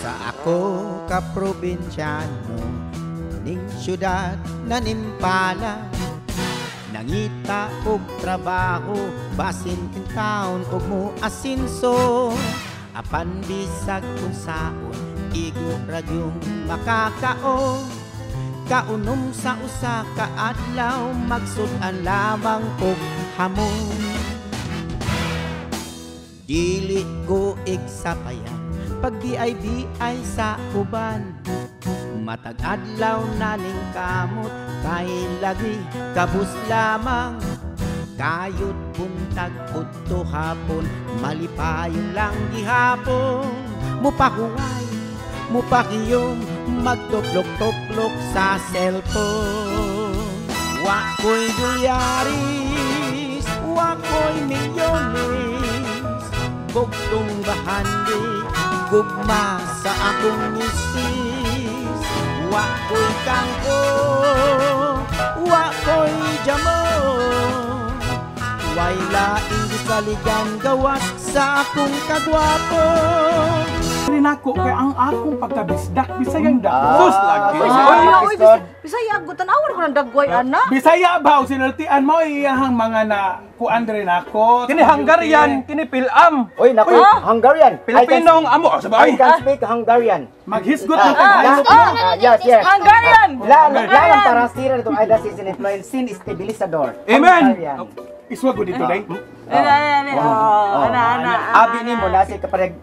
Sa ako ka probinsyano ning syudad na nimpala, nangita og trabaho basin kin taon og mo asinso, apan bisag unsaon igo ra gyung makakaon. Kaunom sa usa ka adlaw magsud-an lamang og hamon. Dili ko igsapayan pag BIBI sa uban, matag adlaw naning kamot kay lagi kabus lamang. Kayod buntag udto hapon malipayon lang gihapon, mupahuway mupakiyom magtuplok-tuplok sa cellphone. Wa ko'y dolyaris, wa ko'y milyones, bugtong bahandi gugma sa akong misis. Wa ko'y kangko, wa ko'y jamon, way laing gisaligan gawas sa akong kagwapo. Rinako kay ang akong pagkabisdak Bisayang dak. Sus lagi. Oy, Bisaya tan-awar ko ng dagway ana. Bisaya ba o sinultian mo iyahang mga na kuan diri nako. Kini Hungarian, kini Pilam. Oy, naku, Hungarian. Pilipinong amo I sabay. can speak Hungarian. Maghisgot na kag Yes. Hungarian. La la lang para sira nitong ay dasi sin influence sin stabilizador. Amen. Hungarian. Iswag ko dito day. Ana, ana, ana, ana. Abi nimo na si kapareg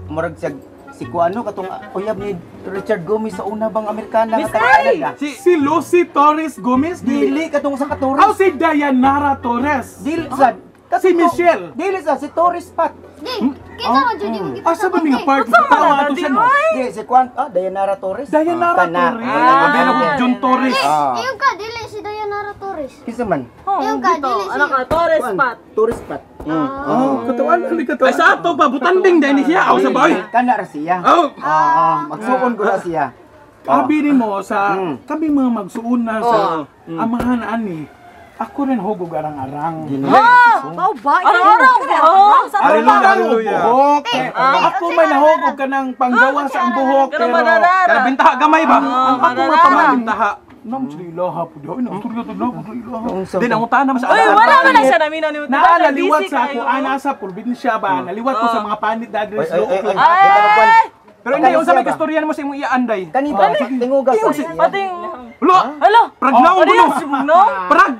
murag siya si kuano katong uyab ni Richard Gomez sa una bang Amerikana nga taga-Canada. Si Lucy Torres Gomez Dili katong sa Aw Torres. si Dayanara Torres. Dili sa Si Michelle. Dili sa si Torres Pat. Di, kinsa man jud imong Asa ba nga part? Tawa ato siya no. Di si kuan Dayanara Torres. Dayanara Kana. Torres. Abi na ko John Torres. Iyon ka dili si Dayanara Torres. Kinsa man? Iyon ka dili si Ano ka, Torres Pat. Torres Pat. Oh, katuan ali katuan. Ay sa ato pa butanding dai ni siya aw sabay. Kana ra siya. Aw. Magsuon ko ra siya. Abi nimo sa kami mga magsuon na sa amahan ani. Ako rin hugog arang-arang. Ha! Mao ba? Arang-arang ba? Sa Hallelujah, Arang hallelujah. buhok. Ako may nahugog ka ng panggawa sa ang buhok. Pero Pero Kana bintaha gamay ba? ang ako mga Tama bintaha. Nam sila po daw. Nang turyo to na po ilaha. Di na utana mas Uy, wala man na siya namin ni Naa naliwat sa ako ana sa probinsya ba. Naliwat ko sa mga panit na Oy, address oy, oy, oy. Ay! Di ka magkuan. Pero hindi unsa may kastoryan mo sa imong iaanday. Kani ba? Tinguga sa siya. Pating Ulo. Hala. Pragnaong Ano kuno. No?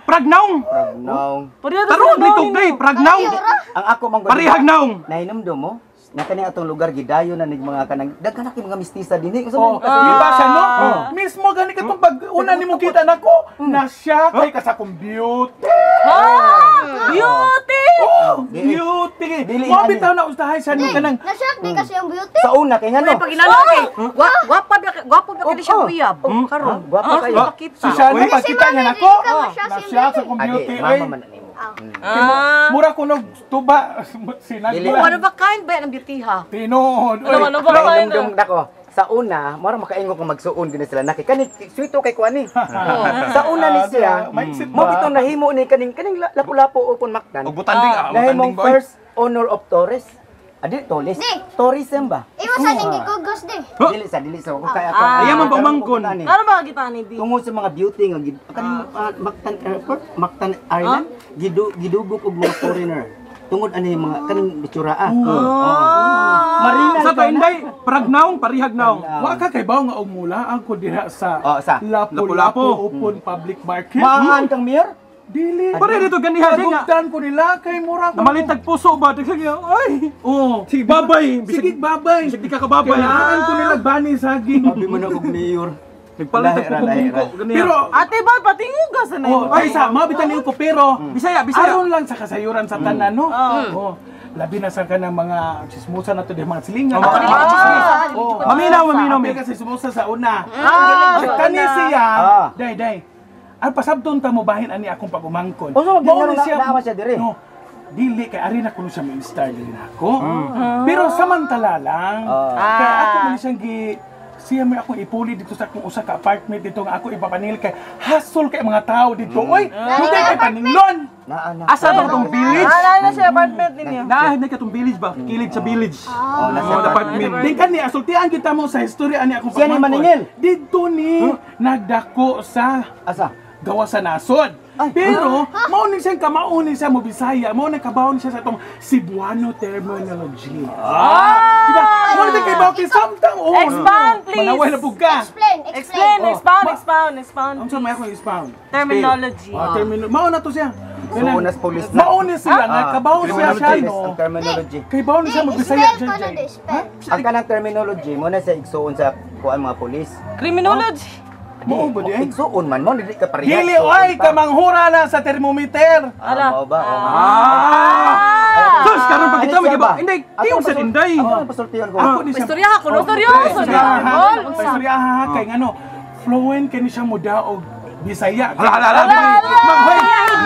Pragnaong. Pragnaong. Tarong litog day, pragnaong. Ang ako man gud. Parihag naong. Nahinumdum mo? Na kani atong lugar gidayo na nig mga kanang daghan na kay mga mistisa dinhi. Unsa Oh, man kasi di ba siya no? Mismo gani katong pag una nimo kita nako, na siya kay ka sa akong beauty. Beauty! Oh, beauty. Dili, Mo ani. bitaw na ustahay sa Di, no kanang na-shock di kasi ang beauty. Sa una kay ngano? Ay, pag inano kay gwapa ba gwapo ba kini siya Oh, oh. uyab? Karon. Gwapa kayo. Pakita. si siya no Kasi pagkita niya mami, nako. dili ka ma-shock Na sa siya sa beauty. akong Adi, beauty. mama Ay, man na nimo. mura ko nog tuba Dili. sinagbulan. One of a kind ba ang beauty ha? Tinuod. Ano, ano ba kayo? Nahinumdum nako. Sa una, mura makaingon kung magsuon gid sila naki. Kani sweeto kay kuan ni. Sa una ni siya, Mindset mo ba? bitong nahimo ni kaning kaning lapu-lapu upon Mactan. Og butanding ah, butanding Nahimong boy. first honor of Torres. Adi Torres. Di. Tourism ba? Iwa sa ning gikugos di. Dili sa dili sa kung kaya ako. Ayaw man pamangkon. Ano ba kita ni Di? Tungod sa mga beauty nga gid kaning Mactan Airport, Mactan Island, gidugok og mga foreigner. Tungod ani mga kaning bitsura ah. Marina Sa to inday, pragnaong parihag naong. Wa ka kay bawo nga og mula ang ko diha sa Oh, sa? Lapu-Lapu Lapu-Lapu. Open Public Market. Maan kang mayor? Dili. Pare dito ganiha di nga. Pagugtan ko nila kay mura ko. Namalitag puso ba? Daghan niya. Ay. Oh. Sige babay. Sige babay. Bisag di ka kababay. Kailangan ko nila bani saging. Abi mo na og mayor. Nagpalit Lahi ra, og lahi ra. bungko ganiha. Pero Ate ba patinguga sa na. oh, ay sa mabitan niyo ko pero Bisaya, Bisaya. Aron lang sa kasayuran sa tanan no. Oh. Labi na sa kanang mga chismosa na to di mga silingan. Ako dili ka chismis. Oh. Maminaw, maminaw mi. Apil kasi chismosa sa una. Kani siya, day day. Ang pasabton ta mo bahin ani akong pag-umangkon. Oh, so, Mao ni naa siya diri? No. Dili kay ari na kuno siya mo-star dili na ako. Pero samantala lang. Kaya ako man siyang gi Siya may akong ipuli dito sa akong usa ka apartment dito nga ako ipapanil kay hasol kay mga tao dito. Oy, dugay kay paninglon. Naa na. Asa ba tong village? Ah, na siya apartment ninyo. Naa na katong village ba? Kilid sa village. Oh, nasa Oh, apartment. Di kani asultian kita mo sa istorya ani akong Siya ni pamangkon. maningil. Dito ni nagdako sa Asa? gawa sa nasod. Pero mao ni siyang kamao ni siya mo Bisaya, mao ni kabaon siya sa atong Cebuano terminology. Ah! Diba? Mao ni kay kay samtang oh. Expound, please. Manaway na pug ka. Explain, explain. Explain, expound, expound, expound. Unsa may akong expound? Terminology. Ah, mao na to siya. So, unas police na. Mao ni sila nga kabaon siya siya Terminology. no. Ang terminology. Kay baon siya mo Bisaya Spell dyan ko na dyan. di, spell. Ang kanang terminology mo na sa igsuon sa kuan mga polis. Criminology. Mao ba di ay? Igsuon man mo dili ka pareha. Dili oy kamanghura lang sa thermometer. Ala. Mao ba? Oh. Ah! Sus, karon pag kita Ano siya magiba. ba? Inday, tiyong sa inday. Ako ang pasultiyon ko. Ako ni siya. Istorya ko no. Seryoso na. Paistoryahan. Paistoryahan kay ngano fluent kay ni siya mo daog Bisaya. Hala, hala, hala. Maghoy.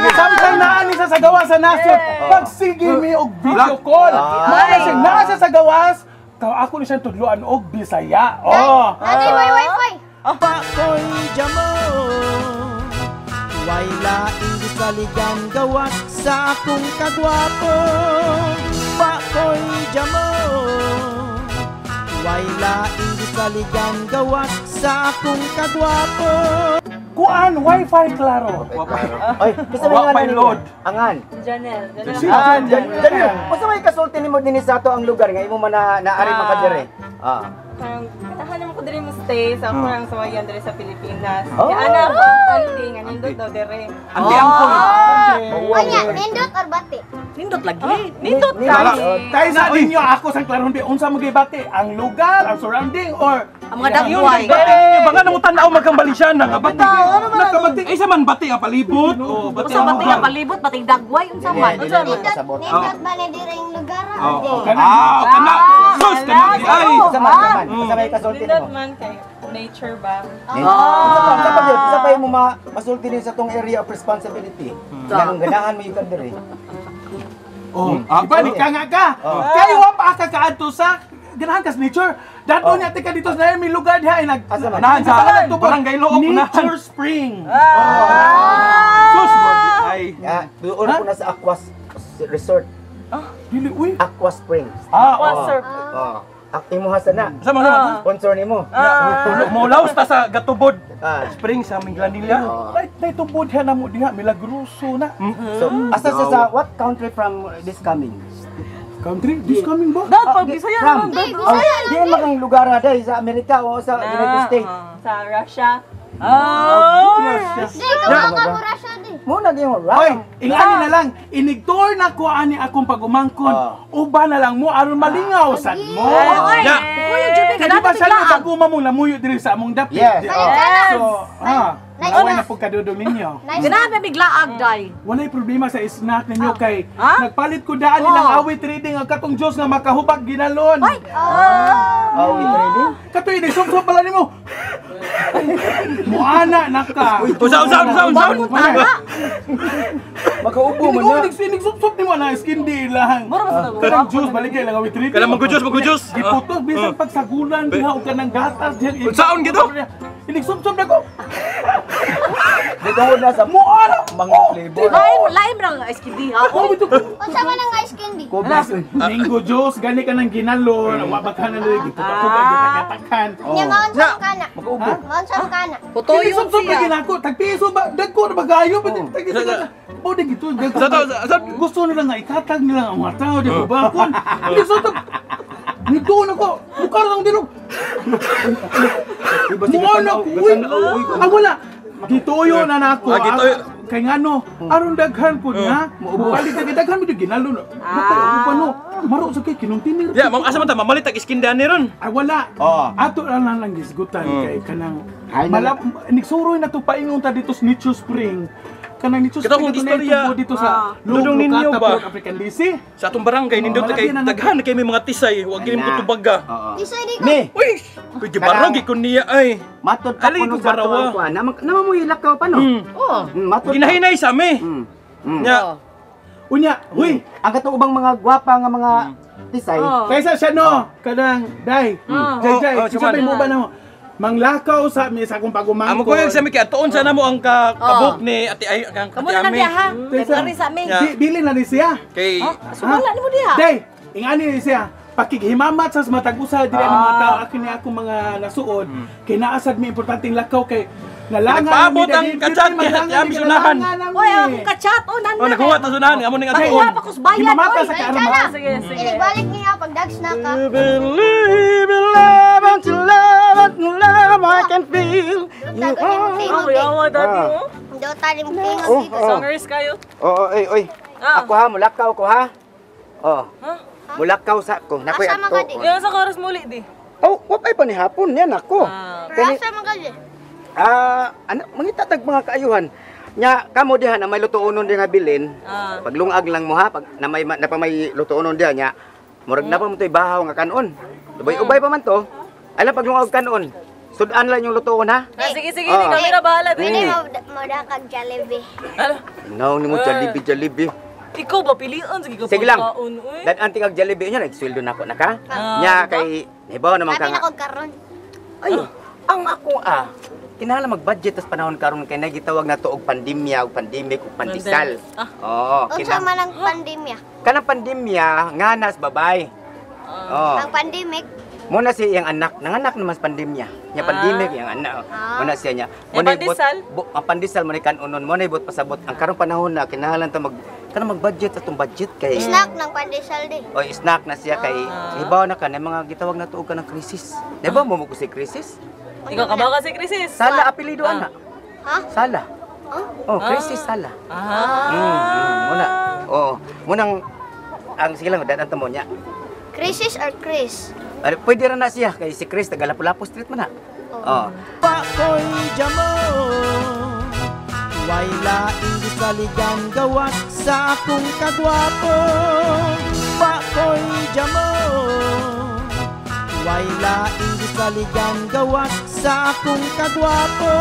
Samtang naa ni siya sa gawas sa nasod. Pagsige mi og video call. Naa na siya naa siya sa gawas. Kaw ako ni siya tudloan og Bisaya. Oh. Nanay may wifi. Pakoy jamo Way laing gisaligan gawas sa akong kagwapo. Pakoy jamo Way laing gisaligan gawas sa akong kagwapo. Kuan wifi klaro. Oy, kinsa may Wa ngalan pa'y ninyo? load. Angan. Janelle. Janelle. Si Ah, Jan. Janelle. Unsa may kasulti nimo dinhi sa ato ang lugar nga imo man na naari man ka dire? Ah. Parang, katahan naman ko diri mo stay sa ako lang sa wayan diri sa Pilipinas. Oh. Kaya ana ako, auntie, nga nindot daw diri. Anti angkol. Anya, nindot or bati? Nindot lagi. Nindot Nindot. kay. Kay sa ninyo ako sang klaron di unsa mo gibati ang lugar, ang surrounding or Ang mga dagway. Bati ninyo ba nga nang tan-aw magkambalisyan nga bati. Nagkabati ay sa man bati ang palibot. Oh, bati Unsa ang bating lugar. ang palibot, bating dagway, unsa man. Dili, dili, Nindot, kasabot. nindot ba ni diri yung lugar? Oh, Di. Ah, kana. Sus, kana di ay. Unsa man, unsa man? Unsa may kasulti Nindot nimo? man kay nature ba? Unsa pa gyud? Unsa pa imo masulti din sa tong area of responsibility? Nganong ganahan mo yung ka dire? Oh, iba ni ka nga ka. Kay wa pa ka kaadto sa ganahan kas nature. Dato niya tika dito sa may lugar diha ay nag Asa man? Unahan sa Tubod. Barangay Looc, unahan. Nature Spring. Sus, mo di ay. Ah, doon ko na sa Aqua Resort, Dili uy. Aqua Springs. Ah, Wa oh. sir. Oh. Ak imo hasana. Sama sama. Sponsor nimo. Mulaos ta sa Gatubod. Ah. Spring sa Minglanilla. Ay, tay tubod diha na mo diha milagroso na. So, asa sa what country from this coming? Country, this coming ba? Dad, pag Bisaya From. naman, dad. Oh, di man kang lugar na day sa Amerika o sa United States. Sa Russia. Oh. Di, kawa ka mo Russia di. Mo na gyud Oy, right. ingani na lang, inigtor na ko ani akong pagumangkon. Uba na lang mo aron malingaw sad mo. Oy, Ya. kuya Juby, Kaya di ba ganahan siya biglaan. paguma mong lamuyo diri sa among dapit? Yes. Di- Oh. So, Nice away na. na po kadudong ninyo. Nice. Ganahan ba biglaag day. Walay problema sa snack ninyo kay Ha? nagpalit ko daan nilang awit trading ang katong Diyos nga makahubag ginalon. Ay, Oh, we trading. Katoy ni sumsum pala nimo. Muana na ka. Usa usa usa usa. Makaubo man Hindi na. ko inig sumsum nimo na skin di lang. Kanang juice baligay lang awit trading. Kanang magujus, magujus. Giputos bisan pagsagulan diha og kanang gatas diha. Unsaon gito? Inig sumsum na ko. Di tungod na sa Muana. mango flavor. Lain lain ra ang ice candy ha. Oh, ito ko. Unsa man ang ice candy? Kobras. Mango juice, gani ka ng ginalon, wa ba ka na giputok ka gitagatakan. Nya maon sa kana. Makaubo. Maon sa kana. Putoyo Kini sumsum siya. lagi nako, tag piso ba dagko na ba gayo ba tag Oh, di gito. Gusto nila nga ikatag nila ang mga tao di ba kon. Hindi so tag nito na ko. Mukha lang dinog. Muha na ko. Uy, ah, wala. Gituyo na nako. Ah, gituyo. Kay ngano, aron daghan po niya. Mupalit na daghan mo di ginalo na. Matay ako pa no. Maro sa kay kinuntinir. Ya, mam asa man ta mamalit tag iskinda ni ron. Ay wala. Oh. Ato lang lang lang gisgutan kay kanang Ay, malap nigsuroy na to paingon ta dito sa Nicho Spring. Kanang Nicho Kato Spring kung ato na istorya. itubo dito sa Dudong ninyo Lugokata, ba? Port African DC. Sa atong barangay nindot Malaki kay na na- daghan kay may mga tisay, wa gid mo Ana. tubaga. Oo. Tisay di ko. Me, Uy, uy gibarog gid niya ay. matod ka Ali, kuno ko sa ato barawa. ang kuan. Nama nama mo ilakaw pa no. Oh. Matod. ka. Ginahinay sa mi. Nya, Unya, huy, Ang katong ubang mga gwapa nga mga tisay. kaysa siya no, kanang day. Jay jay, Oh, oh, kinsa may suman. mo ba na mo? Manglakaw sa mi sa akong pagumangkon. Amo ko yung sa mi kay atuon sana mo ang kabuk ni Ate ay ang Kamu Ate na lang Ami. diha ha. Kay sa amin. Yeah. Dili na ni siya. Kay So wala nimo diha. Day, ingani ni siya. Pakighimamat sa matag usa dili ang mga tao akin ni akong mga nasuod. Kay naasad mi importanteng lakaw kay nalangan Nagpaabot ang kachat ni Ate Ami sunahan. Oy, akong kachat. Oh, nana. Oh, naghuwat na sunahan amo ning atuon. Wala pa kus bayad. Himamata oy. sa kaarama. Sige, sige. Inibalik niya pag dags na ka. Believe in love and to love and to love I can feel. Tago ni mo tingog Ay, eh. awa, daddy, oh. Hindi tali mo tingog Oh, dito. oh. Songers kayo. Oo, oy, oy. Ah. Ako ha, mulakaw ko ha. Oh. Ha? Mulakaw sa ko. Nakoy Asa man ka ato. di? Yan sa oras muli, di. Oh, wapay pa ni hapon yan ako. Ah. Pero asa man ka di? Ah, ano, mangita tag mga kaayuhan. Nya kamo diha na may lutuonon din nga bilin. Ah. Paglungag lang mo ha, pag na may na pa may lutuonon diha nya. Murag na pa mo to'y bahaw nga kanon. Ubay-ubay pa man to. Ala paglungag kanon. Sudan lang yung lutuon ha. Ah, sige, sige, Ah. di kami na bahala, di. Pwede mo kag Jollibee. Ano? Naong nimo Jollibee, Jollibee. Ikaw ba pilian? Sige ka Sige lang. pagkaon, uy. Dad-an tingag Jollibee nya nagsweldo na ako naka. Ah, Nya kay hibaw naman ka Sabi nga. na kog karon. Ay, ang ako kinahanglan mag-budget tas panahon karon kay nagitawag na to og pandemya og pandemic og pandesal. Ah. Oo, Unsa man ang pandemya? Kanang pandemya nganas babay. Oh. Ang pandemic, Muna si iyang anak, nanganak naman sa pandemya. Nya pandemic iyang anak. Muna siya niya. Yang pandesal? Ang pandesal mo ni kanunon, mo na ibot pasabot. Ang karong panahon na kinahanglan ta mag kanang mag-budget atong budget kay snack ng pandesal di. Oy, snack na siya kay hibaw na ka na mga gitawag na tuog ka ng krisis. Di ba mo mo ko si krisis? Ikaw ka ba kasi, Crisis? Sala apelido ana. Ha? Sala. Huh? Oh, krisis sala. Ah. Muna. Oo. Munang ang sige lang dad mo niya. Crisis or Chris? Ano, pwede ra na siya kay si Chris taga Lapu-Lapu Street man na. Oh. Pakoy jamo. Way laing gisaligan gawas sa akong kagwapo. Pakoy jamo. Way laing gisaligan gawas sa akong kagwapo.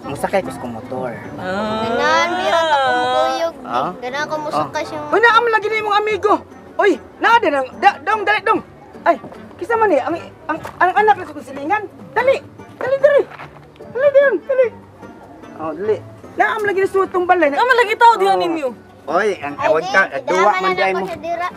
Musakay ko sa kong motor. Ganan, meron ka kumukuyog. Ah? Ganan ko musakay siya. Uy, naam lagi na imong amigo. Uy, naa din ang dong dali dong. Ay, kisa man ni ang anak na sa kong silingan. Dali. Dali dali. Dali diyon, dali. Oh, dali. Naam lagi na suot tong balay. Tama lagi tao diyan ninyo. Oy, ang awag ka, duwa man di mo.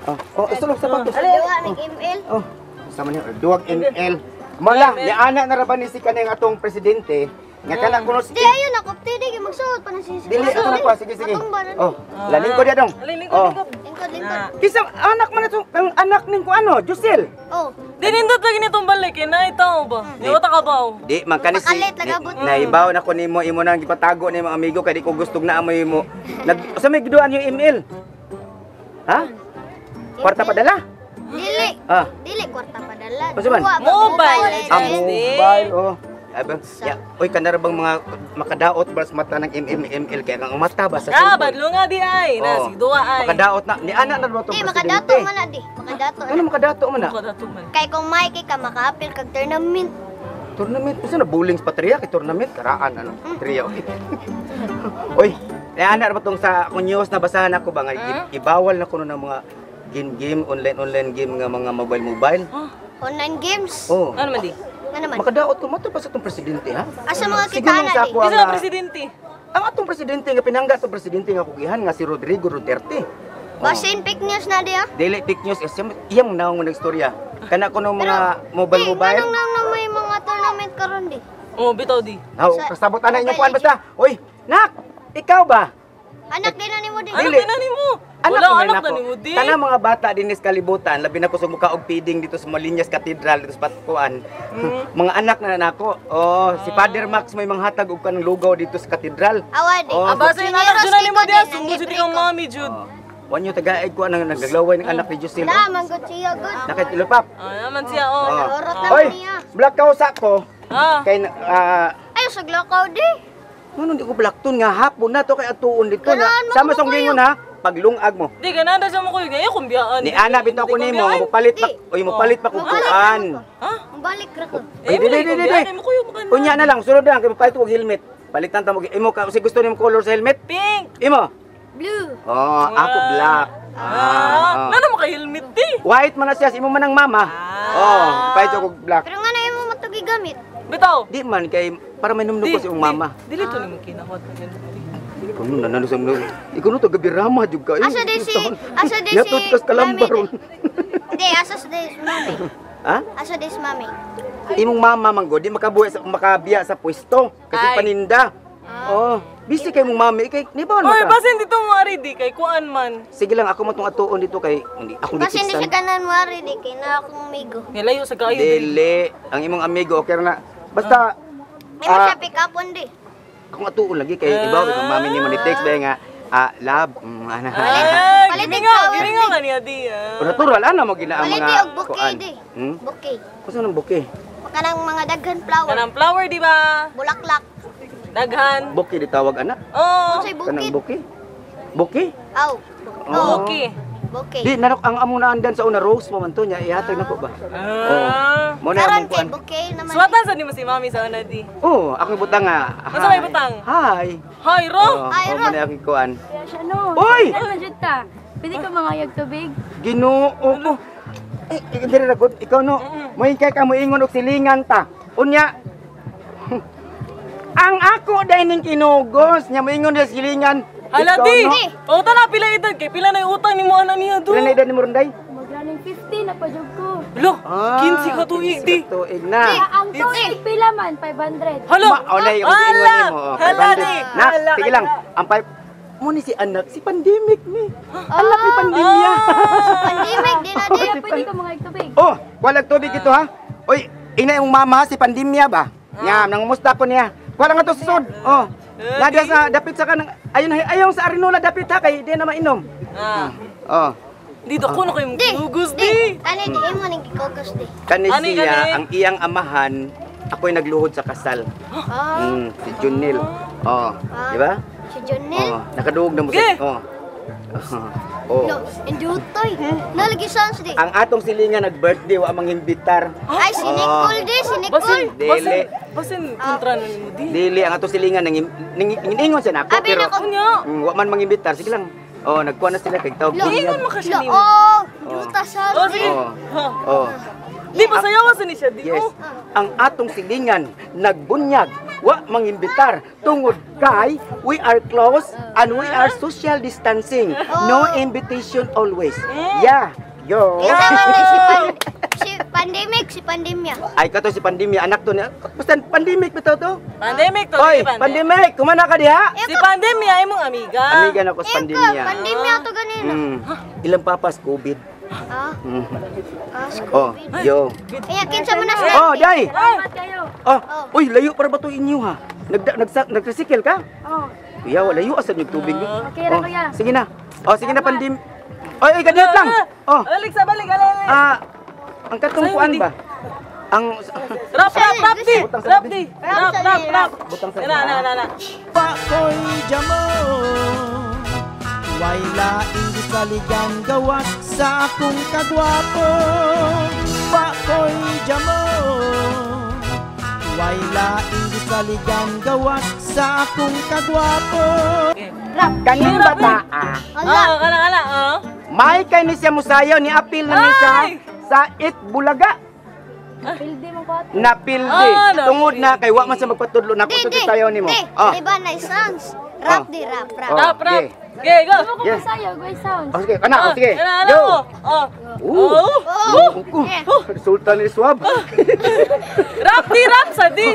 Oh, oh, sulok sa patos. Duwa mig ML. Oh, sa man niya, duwag ML. Mala, ni anak na ra ba ni si kanang atong presidente? Nga kana kuno Di ayon ako, pwede kay magsuot pa na siya. Dili ato na pa, sige sige. Matong ba na? Oh, lalingkod ya dong. Lingkod, Oh. lingkod. Lingkod, lingkod. Kisa anak man ato, ang anak ning ko ano, Jusel. Oh, Dinindot lagi nitong balik, eh. Naitaw ba? Di ba takabaw? Di man kani si Makalit, lagabot. naibaw na ko nimo imo nang gipatago ni mga amigo kay di ko gustog na amoy mo. Nag sa may giduan yung ML. Ha? Kwarta padala? dili. Ah. Dili kwarta padala. Unsa man? Duwa ba, Mobile Legends. Ah, Legends. mobile oh. Aba, ya, oy kanara bang mga makadaot ba sa mata ng MMML kaya kang mata ba sa Ah, cellphone? badlo nga di ay. Na, Oh. si duwa ay. Makadaot na ni anak na ba tong Di presidente? makadato man na di. Makadato. Ano makadato man na? Makadato man. Kay kung may kay ka makaapil kag tournament. Tournament, usa na bowling sa patriya kay tournament karaan ano, patriya. Oy, ni anak na ba tong sa akong news nabasahan ako ba nga ibawal na kuno ng mga game online game nga mga mobile. Online games. Oh. Ano man di? Nga naman. Makadaot ko mato pa sa itong presidente ha. Asa mga Sige kita lang na sa di. ako ang, Isa na presidente. Ang atong presidente nga pinangga atong presidente nga kugihan nga si Rodrigo Duterte. Basin fake news na di ah. Dili fake news is iyang naong mo nagstorya. Kana kuno mga mobile Di, mobile. nganong nang na may mga tournament karon di. Oh, bitaw di. Haw, kasabot ana inyong kuan basta. Oy, nak, ikaw ba? Anak din na nimo di. Anak Dili. din na nimo. Anak Wala ko man anak ako. na nimo di. Tanang mga bata dinis kalibutan, labi na ko sumuka og feeding dito sa Malinyas Cathedral dito sa Patkuan. Mga anak na nako. Oh, si Father Max may manghatag og kanang lugaw dito sa katedral. Awa di. Oh. Aba sa anak jud na nimo di. Sunggo jud kang mami jud. Oh. Wanyo tagaig ko ang naglaway ng anak ni Jusel. Na manggod siya good. Nakitulupap. Ah, naman siya oh. Orot na Oy, niya. black ka sa ko. Ah. Kay Ay sa glakaw di. Ano di ko black tun nga hapon na to kay atuon dito na. Ganahan mo Sama ko song gingon ha, paglungag mo. Di ganada siya mo kuyo. Ngayon kung biyaan. Ni ana bitaw ko nimo, mopalit pa, oy mopalit pa kog kuan. Ha? Balik ra ko. Oy, di di di di. Eh, mo kuyo makan. Unya na lang, sunod na lang kay mopalit ko og helmet. Palitan ta mo imo ka si gusto nimo color sa helmet? Pink. Imo. Blue. Oh, ako black. Ah, nana mo kay helmet di. White man na siya, imo man ang mama. Oh, palit ko og black. Pero nga na imo matugi gamit. Bitaw. Di man kay para may numno ko si imong mama. Dili to nimo kinahot. Ikaw no nanano sa mga. Ikaw no to gabi rama jud kayo. Asa di si Yatot kas kalambar. mami, di. Di, asa di si mami. Ha? Asa di si mami. Imong mama man gud di makabuhi sa makabiya sa pwesto kasi Ay. paninda. Oh, busy kay mong mami kay ni ba Oy, man ka? basin dito mo ari di kay kuan man. Sige lang ako mo tong atuon dito kay hindi akong Kasi hindi siya gitiksan. ganan wari di kay na akong amigo. Nilayo sa kaayo diri. Dili, ang imong amigo okay ra na. Basta May mo siya pick up on di. akong atuon lagi kay ibaw kay mami nimo ni text ba nga love ana. Ay, Palit gimingaw, og flower, gimingaw ka niya di. ah. Pero natural ana mo gina ang Palit mga og bouquet di. Hmm? Bouquet. Kusa nang bouquet? Kanang mga daghan flower. Kanang flower di ba? Bulaklak. Daghan. Bouquet di tawag ana. Oh. Unsay Kanang bukid? bouquet. Bouquet? Aw. Oo. Okay. Bouquet. Di narok ang among naandan sa una rose pa man to nya ihatag nako ba. Ah. Mo na Karon among kay kuan. bouquet naman. Suwatan sa nimo si mami sa una di. Oh, ako butang nga. Unsa may butang? Hi. Hi ro. Oh, Hi, oh, ro. mo na akong kuan. Kaya siya, no. Uy! Ano man jud ta? Pwede ka mangayag tubig? Ginoo ko. Eh, diri ra gud ikaw no. Moingkay ka moingon og silingan ta. Unya ang ako dai ning kinugos nya moingon sa silingan. Hala Ikaw, di. no? Pauta na pila edad kay pila na yung utang nimo ana niya do. Pila na edad ni mo ronday? Magraning 50 na pa jud ko. Lo, 15 ka tuig di. 15 ka tuig na. Ang tuig pila man 500. Hala. Maunay ang ingon Hala. nimo. Oh, Hala 500. di. Na, Hala, sige lang. Ang pipe mo ni si anak, si pandemic ni. Anak ni pandemya. Pandemic di na di. Kuya, pwede ka mangayag tubig? Oh, walang tubig ito ha. Oy, ina yung mama si pandemya ba? Nya, nangumusta ko niya. Wala nga to susod. Oh. Nada sa dapit sa kanang ayun ayaw sa Arinola dapit ha kay di na mainom. Ah. Oh. Dito ko na kayo Di. kinugos di. Kani di imo ning gikugos di. Kani Ani, siya kani? ang iyang amahan, ako'y nagluhod sa kasal. Ah. Si Junil. Oh, di ba? Si Jonel. Oh, nakaduog na mo sa Ge! Oh. Oh. No, indutoy. Nalagi sans di. Ang atong silingan nag-birthday wa mang imbitar. Ay, si Nicole di, si Nicole. Basin, Dili. basin, basin kontra na nimo di. Dili ang atong silingan nang ningingon siya nako Abi pero nako. Unya. Wa man mangimbitar sige lang. Oh, nagkuha na sila kay tawag. Lo, Ingon man ka siya Lo, nimo. oh, duta sans Oh, di. sige. Oh. Ha. Oh. Di pa sayawan sa ni siya di. Yes. Oh. Ang atong silingan nagbunyag wa mangimbitar tungod kay we are close and we are social distancing. No invitation always. Yeah. Yo. Kinsa man ni si si pandemic, si pandemya. Ay kato si pandemya anak to niya. Basta pandemic bitaw to. Pandemic to Oy, di pandemic, kumana ka diha? Si pandemya imong amiga. Amiga na ko sa Eko, pandemya. pandemya to ganina. Ilang papas COVID. Ah, ah, si Oh, COVID. yo. Kaya kinsa man na si Oh, dai. Salamat kayo. Oh, uy, layo para ba to inyo ha? Nag nag nagtricycle ka? Oh, Kuya, wala layo asa yung tubig niyo. okay ra Oh, kuya. sige na. Oh, sige na pandim. Oy, oy, kadiyot lang. Oh, Balik sa balik, alay, alay. ang katong Sa'yo, kuan hindi. ba? Ang Rap, rap, rap di. Butang sa Rap di. Rap, rap, rap. Butang sa Na, na, na, na. Pakoy jamo. Way laing gisaligan gawas sa akong kagwapo. Pakoy jamo. Way laing gisaligan gawas sa akong kagwapo. Kaning bata ah. Ala, Ah, kana, kana, ah. May kay ni siya musayaw ni apil na ni siya Ay! sa Itbulaga. Pildi mo ko ato. Napildi. Ah, napildi. Tungod na kay wa man siya magpatudlo na di, ko di, sayaw nimo. di, Oh. di ba na sans? Rap di, rap, rap. Oh. Rap, rap. Okay. Okay, go. Mo ko Yeah. masayaw, way sounds. Oh, sige, anak, oh, sige. Ana, ana, Yo. oh. Oh. Oh. Oh. Oh. Sultan ni Swab. Rap di, rap sa di.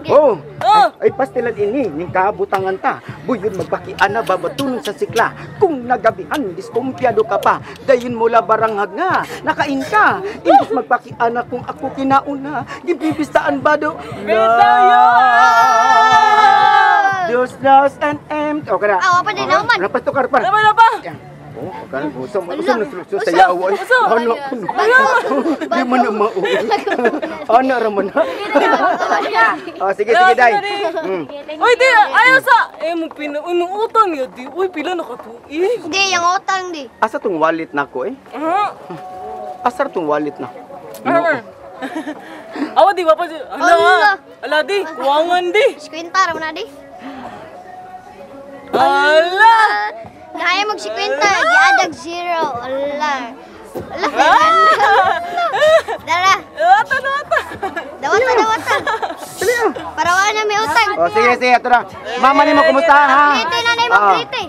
Oh. Oh. Ay pastilan ini ning kabutangan ta. Buyon magpakiana babatunong sa sikla. Kung nagabihan diskumpyado ka pa. Dayon mula baranghag nga nakain ka. Imbis magpakiana kung ako kinauna, gibibistaan ba do? Bisayo! Dos dos and M. Okay na. Ah, wapa din naman. Lapas to karpan. Tama na pa. Oh, kan usam usam na sulok sa yawa. Ano? Di man na mao. Ana ra man. Oh, sige sige dai. Uy, di, ayaw sa. Eh, mo pina, uy, mo utang niya di. Uy, pila na ka tuig. Di, yung utang di. Asa tong wallet nako eh? Ah. Asa tong wallet na? Awa di, wapa di. Ala, Ala. ala di, kuwangan di. Sikwenta ra man na di. Ala! Nahaya mag sikwenta, giadag zero. Ala. Ala. Ah! Dara. Dawata, dawata. Dawata, dawata. Para wala na may utang. Oh, sige, sige, ato na. Mama ni mo kumusta ha? Maglite na na maglite.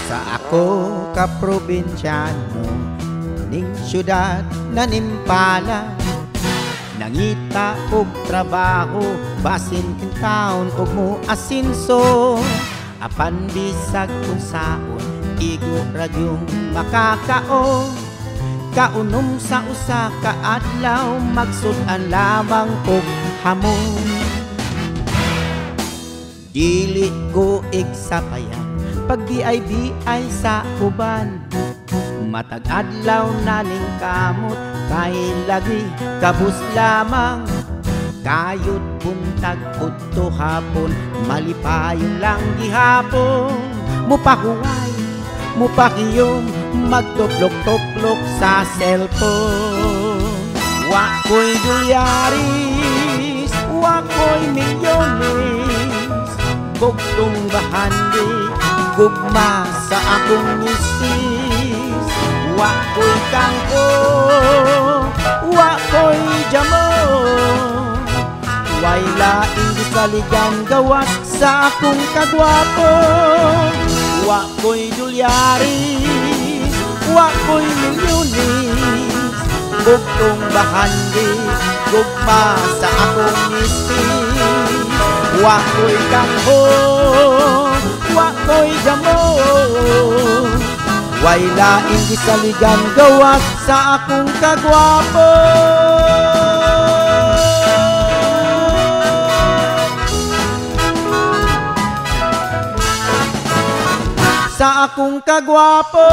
Sa ako ka probinsyano ning syudad na nimpala, nangita og trabaho basin kintaon og mo asinso, apan bisag unsaon igo ra gyung makakaon. Kaunom sa usa ka adlaw magsud-an lamang og hamon. Dili ko igsapayan pag BIBI sa uban, matag adlaw na ning kamot kay lagi kabus lamang. Kayod buntag udto hapon malipayon lang gihapon, mupahuway mupakiyom magtuplok-tuplok sa cellphone. Wa ko'y dolyaris, wa ko'y milyones, bugtong bahandi gugma sa akong misis. Wa ko'y kangko, wa ko'y jamon, way laing gisaligan gawas sa akong kagwapo. Wa ko'y dolyaris, wa ko'y milyones, bugtong bahandi gugma sa akong misis. Wa ko'y kangko, wa ko'y jamon, way laing gisaligan gawas sa akong kagwapo. Sa akong kagwapo.